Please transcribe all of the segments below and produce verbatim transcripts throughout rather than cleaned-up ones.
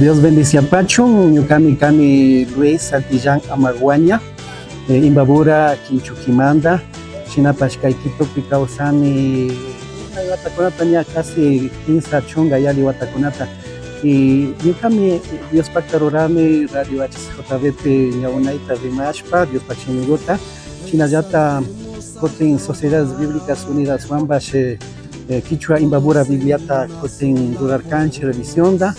Dios bendiciapachun, ñukami kani Luis Santillán Amaguaña, eh, Imbabura, Kinchukimanta, shinapash kay Quitopi kawsani unay watakunata, ña casi kinsa chunka yalli watakunata. Y ñukami Diospakta rurani Radio H C J B pi ña unayta rimashpa, Diospak shimiguta, shinallata kutin Sociedades Bíblicas Unidaswanpash, eh, eh, Kichwa Imbabura Bibliata kutin rurarkanchik revisionta.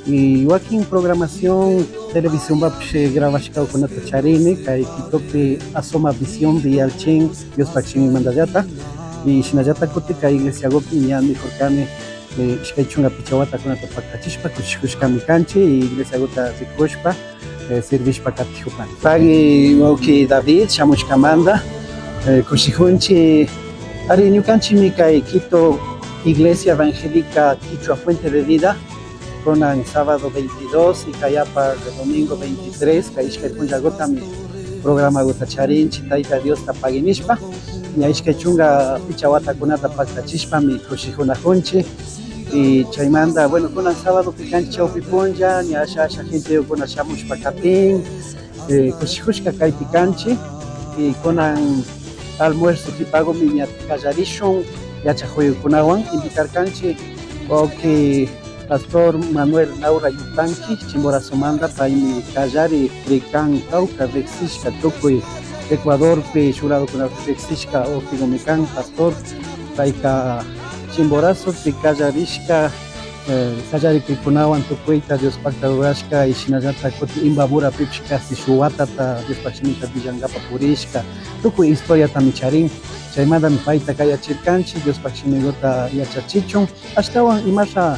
Y wakin programación televisionpapash, eh, grabashkakunata charini, kay Quitopi Asoma Visionpi yalchin Diospak shimimantallata. Y shinallata kutin kay iglesiagupi ña nijurkani, eh, ishkay chunka pichka watakunata paktachishpa kushijushkami kanchik, y iglesiaguta rikushpa, eh, sirvishpa katijupani. Pagui wawki David shamushkamanta, eh, kushijunchik. Ari, ñukanchikmi kay Quito Iglesia Evangélica Kichwa Fuente de Vida, kunan sábado veintidós y kayapak domingo veintitrés, kay ishkay punllagutami programaguta charinchik, Tayta Diosta pagui nishpa. Ña ishkay chunka pichka watakunata paktachishpami kushijunajunchik. Y chaymanta, bueno, kunan sábadopi kanchik chawpi punlla, ña asha, asha genteyukuna shamushpa katin, eh, kushijushka kaypi kanchik. Y kunan almuerzo kipagumi ña kallarishun yachajuykunawan. Invitarkanchik wawki Pastor Manuel Naura Yupanqui, Chimborazomanta, paymi kallari rikan, tawka riksishka, tukuy Ecuadorpi shuk ladokunapi riksishka wawkigumi kan, pastor. Payka Chimborazopi kallarishka, eh, kallarikuykunawan tukuyta Diospakta rurashka, y shinallata kutin Imbaburapipish casi shuk watata Diospak shimita willankapa purishka, tukuy historiatami charin. Chaymantami payta kayachirkanchik, Diospak shimiguta yachachichun. Ashtawan imasha,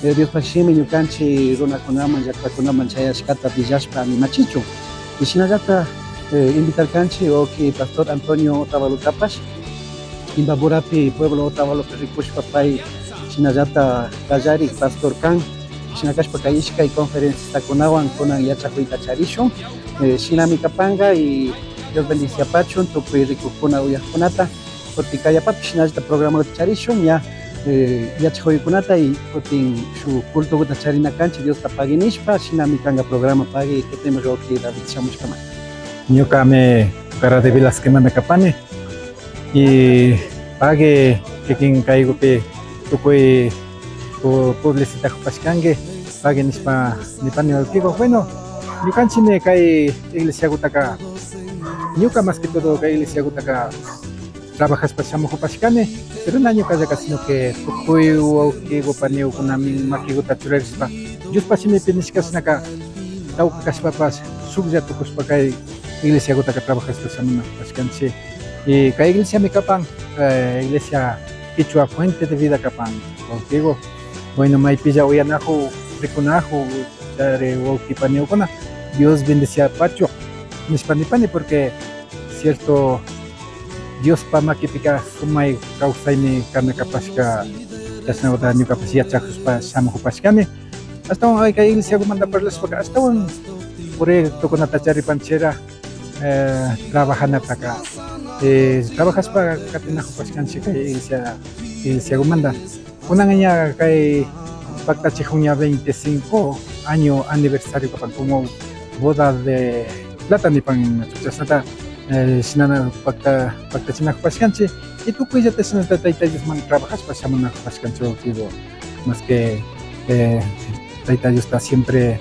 eh, Diospak shimi ñukanchik runakunaman, llaktakunaman chayashkata willashpa animachichun. Y shinallata, eh, invitarkanchik wawki pastor Antonio Otavalutapash, Imbaburapi, pueblo Otavalopi rikushpa pay shinallata kallari pastor kan. Shina kashpa kay ishkay conferencistakunawan kunan yachakuyta charishun. Eh, shinami kapanka y Dios bendiciapachun tukuy rikukkuna, uyakkunata. Kutin kayapapi shinallata programata charishun, ña, eh, yachakuykunata y kutin shuk cultokuta charina kanchik, Diosta pagui nishpa, shinami kanka programa pagui, kutimush wawki David shamushkamanta. Ñukami Pucará de Velázquezmanta kapani, y pagui kikin kaykupi tukuy pu-, publicitajupashkanki, pagui nishpa nipani wawkiku. Bueno, ñukanchikmi kay iglesiakutaka, ñuka más que todo kay iglesiakutaka trabajashpa shamujupashkani, pero na ñukallaka, sino que tukuy wawkiku panikukunami makikuta churarishpa, Diospa shimipi nishkashnaka, tawka kashpapash shuklla tukushpa kay iglesiakutaka trabajashpa shamunajupashkanchik. Y kay iglesiami kapan, eh, iglesia Kichwa Fuente de Vida kapan, wawkiku. Bueno, maypilla uyanaju, rikunaju, chari wawki panikuna, Dios bendiciapachun nishpa nipani, porque cierto, Diospa makipika sumay kawsaymi kana kapashka, chashnakuta ñukapash yachajushpa shamujupashkani. Ashtawan kay iglesiakumanta parlashpaka ashtawan proyectokunata charipanchira, eh, trabajanataka, eh, trabajashpa katinajupashkanchik kay iglesia, iglesiakumanta. Kunan ña kay paktachijun ña veinticinco año aniversario kapan, como boda de plata nipan, chashnata, eh, shinana pakta, paktachinajupashkanchik, y tukuyllata shinata Tayta Diosman trabajashpa shamunajupashkanchik, wawkiku. Mas que, eh, Tayta Diosta siempre,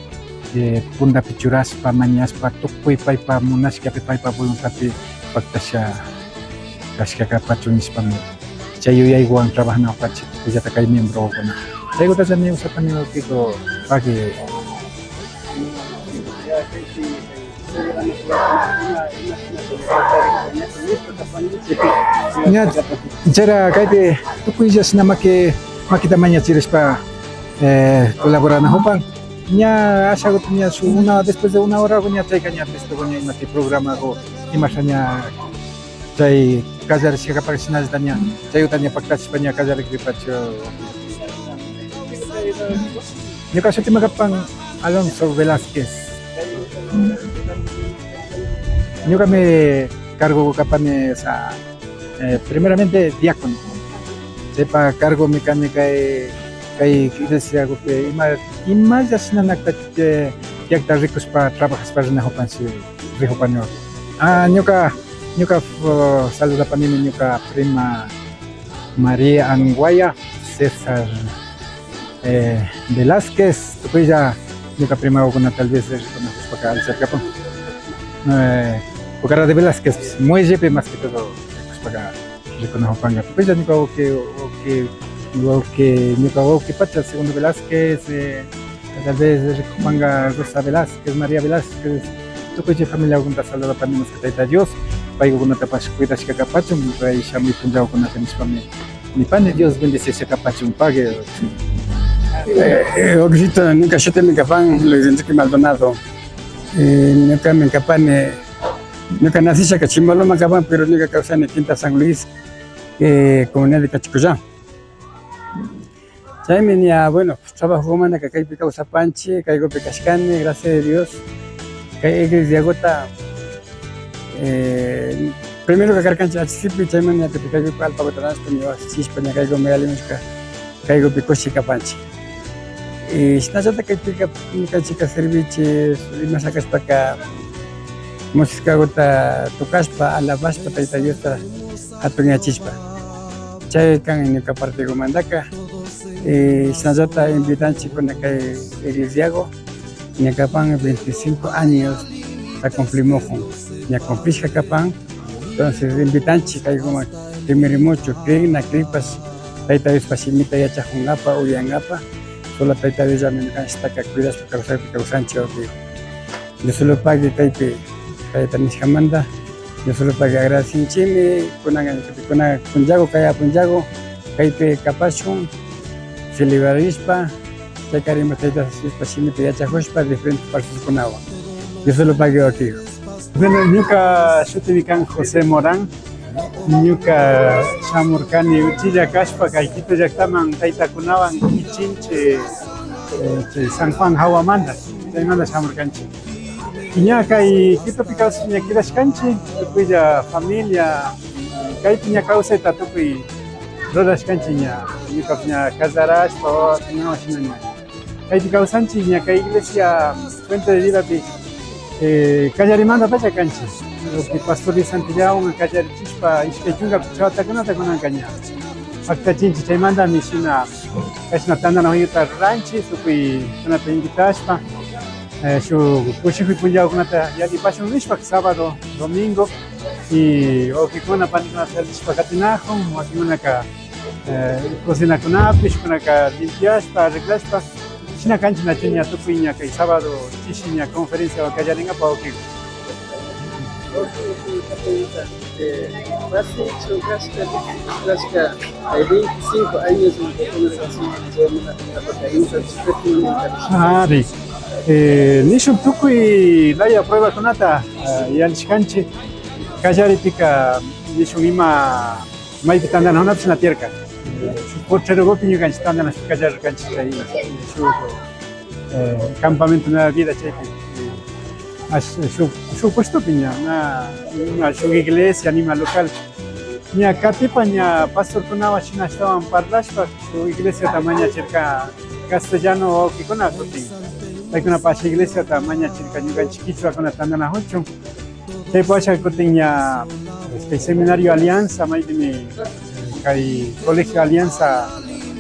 eh, pundapi churashpa, mañashpa, tukuy paypa munashkapi, paypa voluntadpi paktasha kashka kapachun nishpami, chay yuyaywan trabajanakupanchik tukuyllata kay miembrokuna. Chaykutallami ushatani wawkiku pagui. Ña, chayra kaypi tukuylla shina maki, makita mañachirishpa, eh, colaboranakupan. Ña ashakuta ña shuk una, después de una hora ña chayka ña listo ña ima chay programaku imasha ña chay kallarishka kapan shinallata ña chaykuta ña paktachishpa ña kallarikripachu. Ñuka shutimi kapan Alonso Velázquez. Ñukami cargo kapani, o sea, eh, primeramente diácono. Chaypa cargomi kani kay Kay iglesiagupi ima, imalla shinanakta, eh, tiyakta rikushpa, trabajashpa rinajupanchi, rijupani. Ah, ñuka, ñuka, uh, saludapanimi ñuka prima María Anguaya, César, eh, Velázquez, tukuylla ñuka primagukuna tal vez rikunajushpaka allichirkapan. Eh, Pucará de Velázquez, muellepi más que todo rikushpaka rikunajupanga. Tukuylla ñuka wawki, wawki, wawki, ñuka wawki pacha, Segundo Velázquez, eh, tal vez rikupanga Rosa Velázquez, María Velázquez, tukuy chay familiakunata saludapani, maska Tayta Dios, paykunatapash cuidashka kapachun, ray shamuy punllakunapi nishpami nipani, Dios bendecishka kapachun, pague. Eh, eh, wawkita, ñuka shutimi kapan Luis Enrique Maldonado. Eh, ñukami kapani, ñuka nacishkaka Chimbaluman kapan, pero ñuka kawsani Quinta San Luis, eh, comunidad de Cachicullá. Chaymi ña, bueno, trabajokumantaka kaypi kawsapanchik, kaykupi kashkani, gracias a Dios. Kay iglesiakuta, eh, primero karkanchik H C P, chaymanta ña kutin kaykupi alpakuta rantishpa, ña wasichishpa, ña kaykupi yalimushka, kaykupi kushi kapanchik. Y shinallata kaypika ñukanchikka servichik, imasha kashpaka, musicakuta tukashpa, alabashpa, Tayta Diosta jatunyachishpa. Chay kan ñuka partikumantaka. Y shinallata invitanchik kunan kay iglesiaku, ña kapan veinticinco años ta cumplimujun, ña cumplishka kapan. Entonces invitanchik kaykuman kimirimuchun, krik na krikpash, Tayta Diospa shimita yachajungapa, uyangapa, solo Tayta Diosllami ñukanchiktaka cuidashpa kawsaypi kawsanchik, wawki. Dios solo pagui kaypi kayta nishkamanta. Dios solo pagui, agradecinchikmi. Kunan, kunan punllaku, kaya punllaku kaypi kapashun, celebrarishpa, chaykarinpa Tayta Diospa shimita yachajushpa diferentes parcelaskunawan. Dios solo pagui, wawkiku. Bueno, ñuka shutimi kan José Morán. Ñuka shamurkani uchilla kashpa kay Quito llaktaman taytakunawan kichinchik, eh, chay San Juan jawamanta, chaymanta shamurkanchik. Y ña kay Quitopi kawsashpa ña quedashkanchik, tukuylla familia, kaypi ña kawsayta tukuy rurashkanchik ña, ñukapash ña casarashpa, wawakunawan shina ña. Kaypi kawsanchik ña kay iglesia Fuente de Vidapi, eh, kallarimanta pacha kanchik. Kay pastor Luis Santillawan kallarichishpa ishkay chunka chawatakunata kunanka ña paktachinchik. Chaymantami shina kashna tantanakuyta ruranchik, tukuykunata invitashpa, eh, shuk kushijuy punllakunata yallipashun nishpa, sábado, domingo, y wawkikuna, panikuna salishpa katinakun, wakinkunaka eh, cocinakunapi, shukkunaka limpiashpa, arreglashpa, shina kanchik nachu ña tukuy ña kay sábado chishi ña conferenciawan kallaringapa, wawkiku. Ari, eh, nishun tukuy laya pruebakunata, eh, yallishkanchik. Kallaripika nishun ima maypi tantanajunapish na tiyarka. Shuk potrerokupi ñukanchik tantanashpa kallarirkanchik chay shuk, eh, campamento Nueva Vida chaypi. Eh, ash-, shuk, shuk puestopi ña, na, na shuk iglesia nima local. Ña katipa ña pastorkunawan shina ashtawan parlashpa shuk iglesiata mañachirka, castellano wawkikuna kutin. Paykunapash iglesiata mañachirka ñukanchik kichwakuna tantanajunchun. Chaypa washa kutin ña, este, Seminario Alianza, maypimi kay Colegio Alianza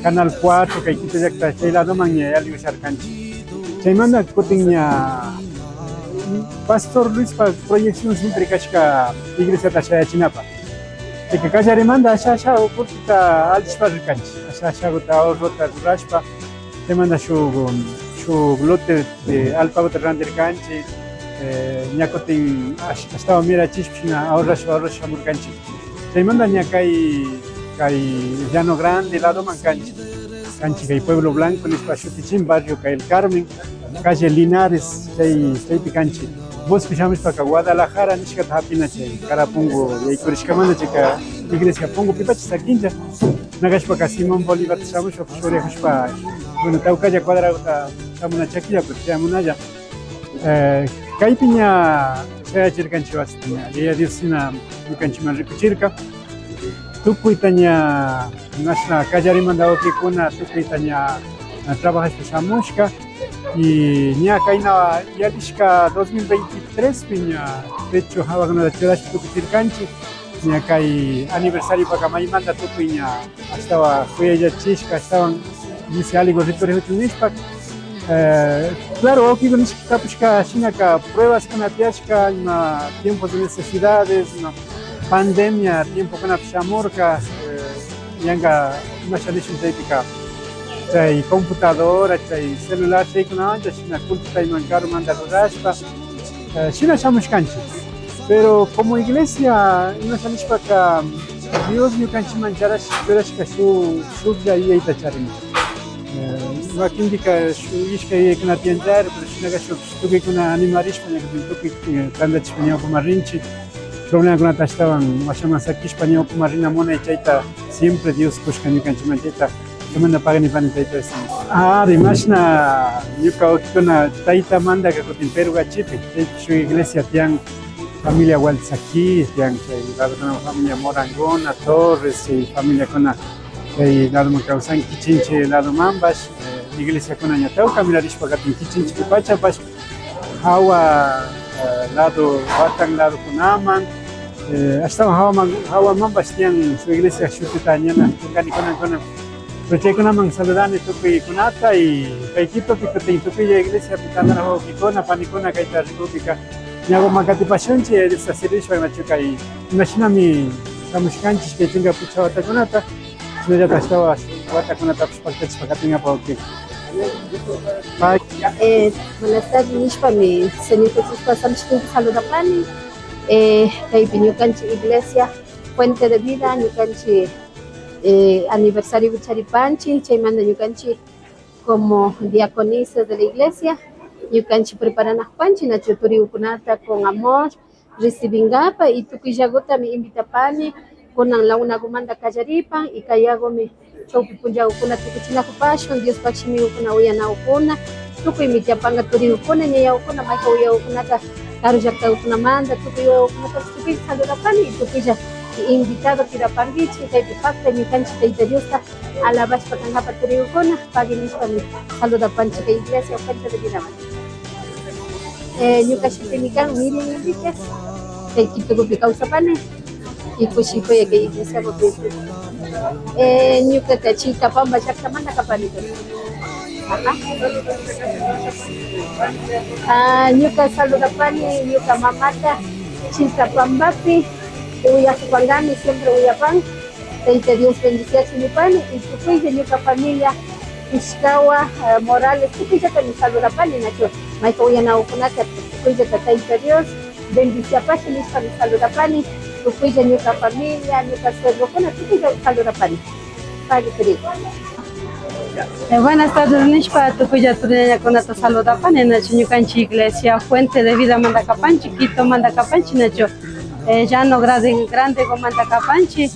Canal cuatro, kay Quito llakta chay ladoman ña yalli usharkanchik. Chaymanta kutin ña Pastor Luispa proyección siempre kashka iglesiata shayachinapa. Chayka kallarimanta asha asha kullkita allishpa rirkanchik, asha ashakuta ahorrota rurashpa, chaymanta shuk, shuk lote de alpakuta randirkanchik, eh, ña kutin ash-, ashtawan mirachishpa shina ahorrashpa ahorrashpa shamurkanchik. Chaymanta ña kay, kay Llano Grande ladoman kanchik, kanchik kay Pueblo Blanco nishpa shutichin barrio, kay El Carmen, calle Linares, chay, chaypi kanchik. Buspi shamushpaka Guadalajara nishkata japina chay Carapungo yaykurishkamanta chayka iglesia pungupipacha sakinlla. Na kashpaka Simón Bolívarta shamushpa shuriajushpa, bueno, tawkalla cuadrakuta shamuna chakilla, pero chayamunalla. Eh, kaypi ña shayachirkanchik wasita ña, Yaya Dios shina ñukanchikman rikuchirka. Tukuyta ña, mashna kallarimanta wawkikuna tukuyta ña, ah, trabajashpa shamushka. Y ña kayna yalishka dos mil veintitrés pi ña, de hecho, hawakunata churashpa tukuchirkanchik. Ña kay aniversariopaka maymanta tukuy ña ashtawan kuyayllachishka, ashtawan misha alliku rikurijuchun nishpa. Eh, claro, wawkikuna nishka kapushka shinaka pruebaskuna tiyashka, ima tiempos de necesidades, ima pandemia tiempokunapi shamurka, eh, yanka imasha nishun chaypika, chay computadora, chay celular, chaykunawancha shina cultota ima karumanta rurashpa, eh, shina shamushkanchik. Pero como iglesia, imasha nishpaka, Dios ñukanchikman charash-, churashka shuk, shuklla yuyayta charin. Eh, wakinpika shuk ishkay yuyaykunata yanchari, pero shinaka shuk tukuykuna animarishpa, ña tukuy, eh, tantachishpa ña ukuman rinchik. Problemakunata ashtawan washaman sakishpa ña ukuman rina munay, chayta siempre Dios kushka ñukanchikman, chayta chaymanta pagani pani Tayta Dios. Ari, mashna ñuka wawkikuna taytamantaka kutin Perú kachipi, chaypi shuk iglesia tiyan, familia Waltzaki tiyan, chay ladokunaman familia Morangona, Torres, chay familiakuna chay ladoman kawsan, Kichinchi ladomanpash, eh, iglesiakuna ña tawka mirarishpa katin, Kichinchipi pachapash, hawa, eh, lado, Watan ladokunaman, eh, ashtawan hawaman, hawamanpash tiyan shuk iglesia shutita ñana kungani kunan kunan. Pero chaykunaman saludani tukuykunata y kay Quitopi kutin tukuylla iglesiapi tantana wawkikuna, panikuna kayta rikukpika ña ukuman katipashunchik, eh, Diosta sirvishpa, nachu kay imashinami shamushkanchik kay chunka pucha watakunata. Shinallata ashtawan watakunatapash paktachishpa katinkapak, ok. Pay. Eh, buenas tardes nishpami Señor Jesuspa Santo Espíritu saludapani. Eh, kaypi ñukanchik iglesia Fuente de Vida, ñukanchik, eh, aniversario charipanchik, chaymanta ñukanchik como diaconisas de la iglesia, ñukanchik preparanakupanchik, nachu, turigukunata con amor, recibinkapak y tukuyllakutami invitapani, kunan la unakumanta kallaripan y kayakumi chawpi punllakukuna tukuchinakupashun, Diospak shimikukuna uyanakukuna, tukuymi tiyapanka turikukuna, ñañakukuna, mayjan uyakkukunata, karu llaktakukunamanta, tukuy wawakunatapash tukuylla saludapani y tukuylla invitado kidapankichik, kaypi pakta ñukanchik Tayta Diosta alabashpa kankapak turikukuna, pagui nishpami saludapanchik kay iglesia Fuente de Vidaman. Eh, ñuka shutimi kan Miriam Enriquez, kay Quitokupi kawsapani y kushikuya kay iglesiakupi. Eh, ñukaka Chilcapamba llaktamanta kapani. Ajá. Ah, ñuka saludapani ñuka mamata Chilcapambapi, uyakupankami, siempre uyapan. Tayta Dios bendiciachun nipani y tukuylla ñuka familia Ishkawa, eh, Morales, tukuyllatami saludapani, nachu, mayjan uyanakukunata tukuyllata Tayta Dios bendiciapashun nishpami saludapani, tukuylla ñuka familia, ñuka suegrokuna, tukuylla saludapani. Pagui turí. Eh, buenas tardes nishpa tukuylla turi ñañakunata saludapani, nachu, ñukanchik iglesia Fuente de Vidamanta kapanchik, Quitomanta kapanchik, nachu, eh, llano grande, grandekumanta kapanchik.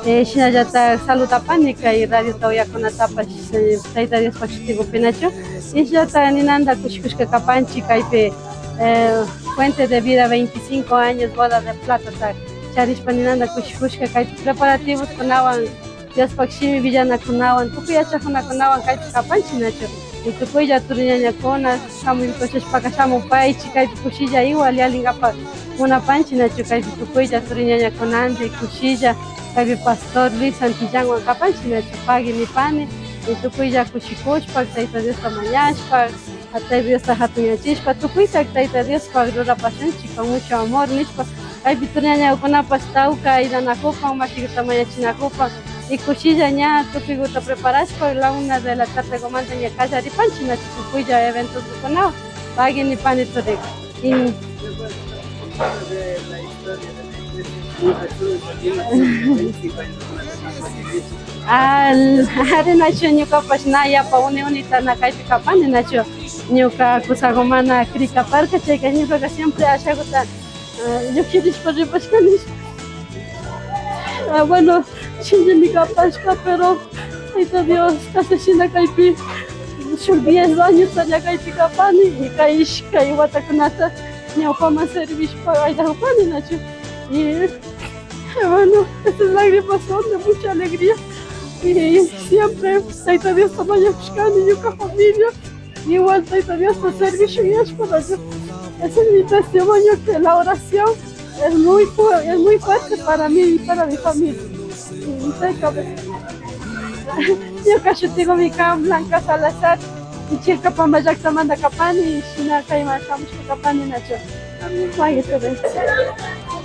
Eh, shinallatak saludapani kay radiota uyakunatapash, eh, Tayta Diospak shutikupi, nachu. Y shinallatak ninanta kushikushka kapanchik kaypi, eh, Fuente de Vida veinticinco años boda de platata charishpa ninanta kushikushka kaypi preparativoskunawan, Diospak shimi willanakunawan, tukuy yachakunakunawan kaypi kapanchik, nachu. Y tukuylla turi ñañakuna, shamuy kushishpaka shamupaychik, kaypi kushilla igual yalinkapak munapanchik, nachu. Kaypi tukuylla turi ñañakunandik kushilla, kaypi pastor Luis Santillánwan kapanchik, nachu. Pagui nipani, y tukuylla kushikushpa, Tayta Diosta mañashpa, Tayta Diosta jatunyachishpa, tukuyta Tayta Diospak rurapashunchik con mucho amor nishpa, kaypi turi ñañakunapash tawka aydanakupan, makikuta mañachinakupan, y kushilla ña tukuykuta preparashpa, la una de la tardekumanta ña kallaripanchik, nachu, tukuylla eventoskunawan. Pagui nipani turi. Y al-, ari, nachu, ñukapash na yapa uni unita na kaypi kapani, nachu, ñuka kusaku mana kri kaparka, chayka ñukaka siempre ashakuta, ah, llukshirishpa ripashkani. Ah, bueno, shinllimi kapashka, pero Tayta Dios, casi shina kaypi shuk diez años ña kaypi kapani, y kay ishkay watakunata ñawpaman servishpa aydakupani, nachu. Y Hermano, estas lágrimas son de mucha alegría. Y siempre Tayta Diosta mañakushkani ñuka familia. Igual Tayta Diosta servicio yashpa nachu. Ese es mi testimonio, que la oración es muy fu-, es muy fuerte para mí y para mi familia. Y soy cabe-, ñuka shutigumi kan Blanca Salazar, y Chilcapamba llaktamanta kapani, shina kayman shamushka kapani nachu. Amén. Maguito bendiga.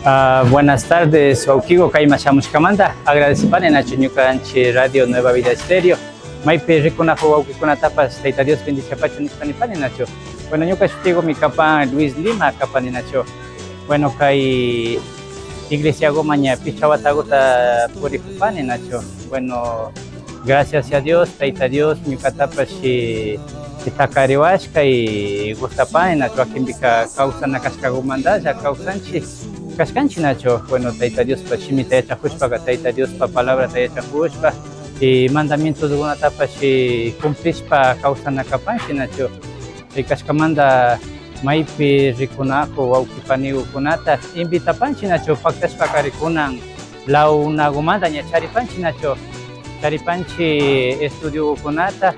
Ah, buenas tardes, wawkigu, kayman shamushkamanta. Agradecipani nachu ñukanchi Radio Nueva Vida Estéreo. Maypi rikunajun wawkikunatapash Tayta Dios bendiciapachun nishpa nipani nachu. Bueno, ñuka shutigumi kapan Luis Lima kapani nachu. Bueno, kay iglesiaguman ña pichka wataguta purijupani nachu. Bueno, gracias a Dios, Tayta Dios ñukatapash, eh, takariwashka y gustapani nachu, wakinpika kawsana kashkagumantalla kawsanchi, kashkanchi nachu. Bueno, Tayta Diospa shimita yachajushpaka, Tayta Diospa palabrata yachajushpa, y mandamientosgunatapash, eh, cumplishpa kawsana kapanchi nachu. Chay kashkamanta maypi rikunajun wawki panigukunata invitapanchi nachu, paktashpaka rikunan lawunagumanta ña charipanchi nachu, charipanchi estudiogukunata,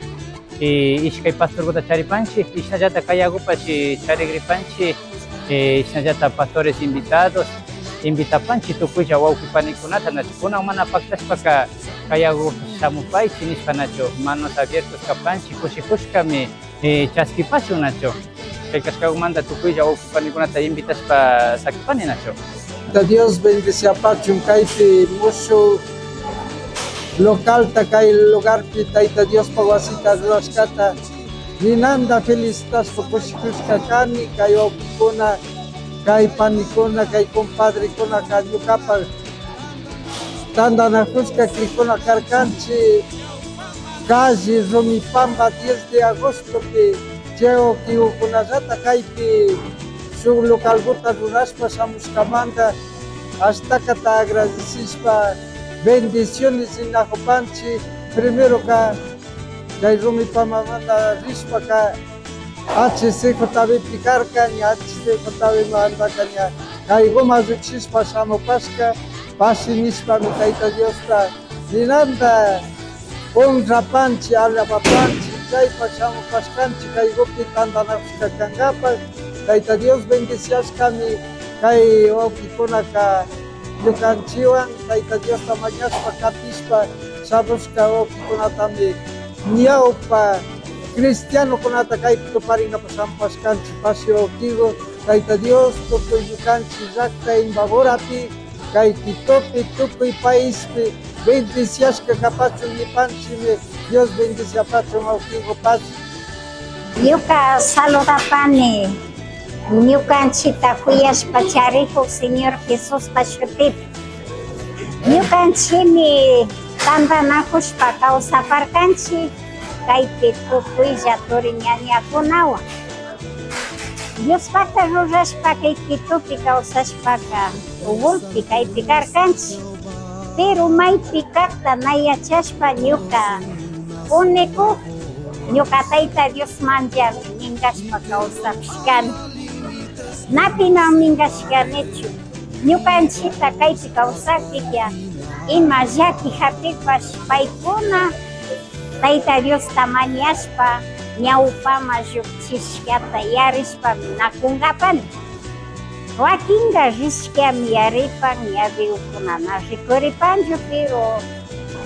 y ishkay pastorguta charipanchi, y shinallata kayagupash charigripanchi, eh, shinallata pastores invitados, invitapanchi tukuylla wawki panikunata nachu, kunan mana paktashpaka kayagu shamupaychi nishpa nachu, manos abiertos kapanchi, kushijushkami eh, chaskipashun nachu. Chay kashkagumanta tukuylla wawki panikunata invitashpa sakipani nachu. Tayta Dios bendiciapachun kaypi mushuk localta, kay lugarpi Tayta Diospa wasita rurashkata ninanta felicitashpa kushikushka kani. Kay wawkikuna, kay panikuna, kay compadrekunaka ñukapak tantanajushka crikuna karkanchi, calle Rumipamba diez de agostopi, chay wawkigukunallata kaypi shuk localguta rurashpa shamushkamanta ashtakata agradecishpa bendiciones ninajupanchi. Primeroka chay Rumipambamanta rishpaka H C J B pi karka, ña H C J B mantaka ña kayguman llukshishpa shamupashka, pashi nishpami Tayta Diosta ninanta honrapanchi, alabapanchi, chaypa shamupashkanchi kaygupi tantanajushka kankapak. Tayta Dios bendiciashkami kay wawkikunaka ñukanchiwan Tayta Diosta mañashpa katishpa shamushka wawkikunatami ñawpa cristianokunata kaypi tuparinkapak shamupashkanchi. Pashi wawkigu, Tayta Dios tukuy ñukanchi llakta Imbaburapi, kay Quitopi, tukuy paispi bendiciashka kapachun nipanchimi. Dios bendiciapachun wawkigu, pashi. Ñuka saludapani ñukanchita kuyashpa charijun Señor Jesuspa shutipi. Ñukanchimi tantanajushpa kawsaparkanchi kaypi tukuylla turi ñañakunawan. Diospakta rurashpa kay Quitopi kawsashpaka, Ubulpi kaypi karkanchi. Pero maypi kakta na yachashpa ñuka unikuj, ñuka Tayta Diosmanllami minkashpa kawsapishkani. Na pi na minkashkanichu. Ñukanchita kaypi kawsakpika ima llaki japikpash paykuna Tayta Diosta mañashpa ñawpaman llukchishkata yarishpami na kunkapani. Wakinka rishkami yaripan, ña viukuna na rikuripanchu, pero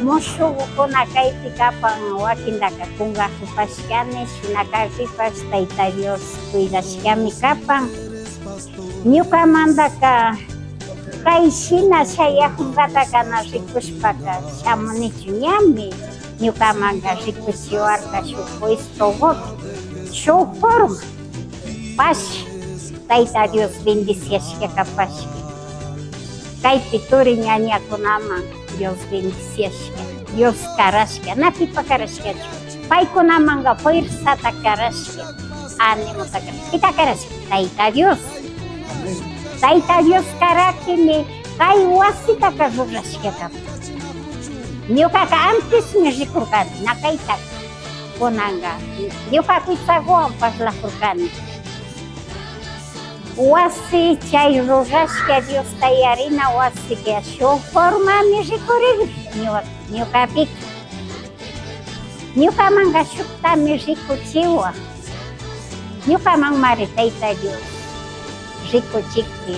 mushukukuna kaypi kapan, wakintaka kunkajupashkani, shina kakpipash Tayta Dios cuidashkami kapan. Ñukamantaka kay shina shayajunkataka na rikushpaka shamunichu, ñami ñukamanka rikuchiwarka shuk puesto bote, shuk forma. Pashi, Tayta Dios bendiciashka kapashka. Kaypi turi ñañakunaman Dios bendiciashka, Dios karashka, na pipa karashkachu. Paykunamanka fuerzata karashka, animota karashka. Pita karashka? Tayta Dios. Tayta Dios karakpimi kay wasitaka rurashka kapan. Ñukaka antesmi rikurkani, na kaytaka. Kunanka ñuka kuytsakuwan parlakurkani. Wasi chay rurashka Diosta yarina wasika shuk formami rikurin ñuka, ñukapika. Ñukamanka shuktami rikuchiwan. Ñukamanmari Tayta Dios rikuchikpi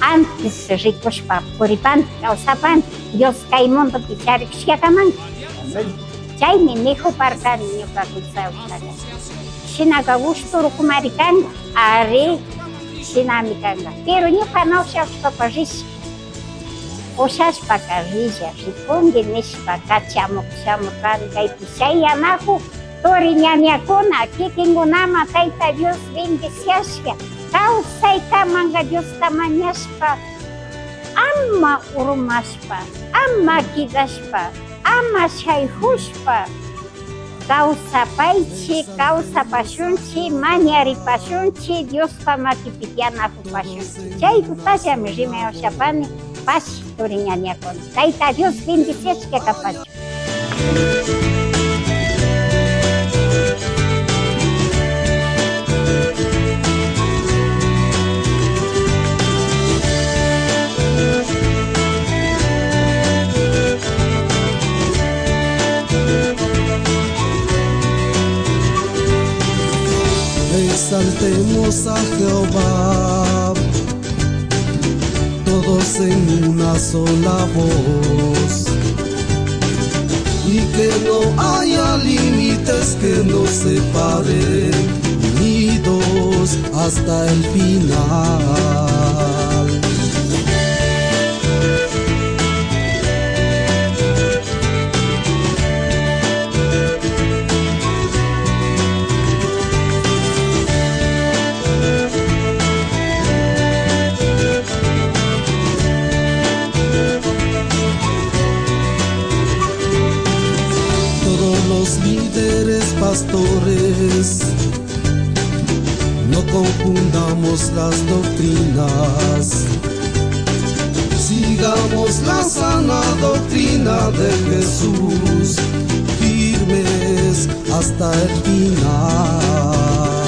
antes rikushpa puripanti, kawsapanti Dios kay mundopi charikushkakamanka. Amén. Chaymi nijuparkani ñuka kuytsaykutaka. Shinaka gushturukumari kanka, ari, shinami kanka. Pero ñuka na ushashpapa rish, ushashpaka rilla, rikunki nishpa kachamuk shamurkani kaypi. Chay yanakuk turi ñañakuna, kikinkunaman Tayta Dios bendiciashka, kawsaykamanka Diosta mañashpa, ama urmashpa, ama kidashpa, ama shaykushpa, kawsapaychi, kawsapashunchi, mañaripashunchi, Diospa makipi tiyanakupashunchi. Chaykutallami rimay ushapani, pashi turi ñañakuna. Tayta Dios bendiciashka kapachun. Exaltemos a Jehová, todos en una sola voz, y que no haya límites que nos separen, unidos hasta el final. Todos los líderes, pastores, no confundamos las doctrinas. Sigamos la sana doctrina de Jesús, firmes hasta el final.